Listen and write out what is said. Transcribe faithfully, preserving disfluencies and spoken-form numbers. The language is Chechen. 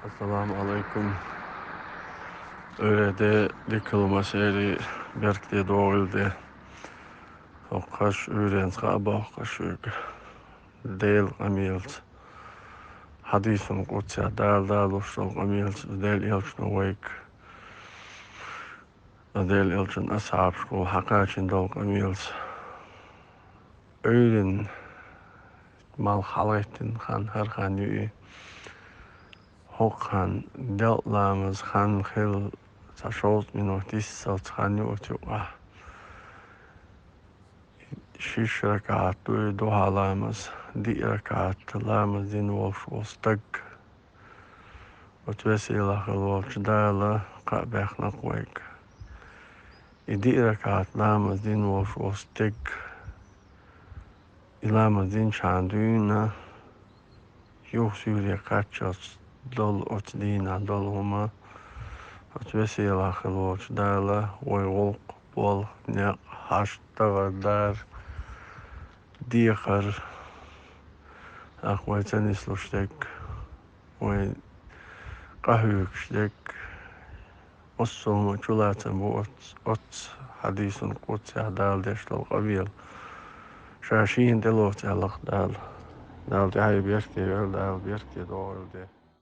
Ассаламу Ӏалайкум. Уьйре де, дикалма сери беркате догӀийла де. ХӀокхаш уьйренца хаа бохкаш шуьга. Делан къамелаца. Хьадисун къудсехь Дала далуш долу къамелаца, Делан элчано вайга, Делан элчан асхьабашкахула хьакхачийна долу къамелаца. Уьйрин малх хьалгӀеттина хан, хӀара хан ю и. ХӀокху хан делкъа ламаз хан хилла цхьа шовзткъа минот йиссалц хан ю оцу юкъахь. Шиша ракаӀат ду и духьа ламаз, диъ ракаӀат ламаз дина волуш волу стаг. Оцу весийлахь хилла волчу Дала кхаъ баьхна-кх вайга. И диъ ракаӀат ламаз дина волуш волу стаг, и ламаз динчхьана дуьйна, юха суьйре кхаччалц долу оцу дийнахь долу хӀума, оцу весийлахь хилла волчу Дала вай гӀуллакх, болх, некъ, хьашт, тӀаьхьардар, дехар, тӀаккха вай ца нислуш дерг, вай къахьоьгуш дерг, массо а хӀума чулацам бу оц-, оцу хьадисун къудсехь Дала деш долу къамел. Ша шена тӀелоцу аьлла-кх Дала. Дала тӀаьхье беркате йойла, Дала беркате догӀийла де.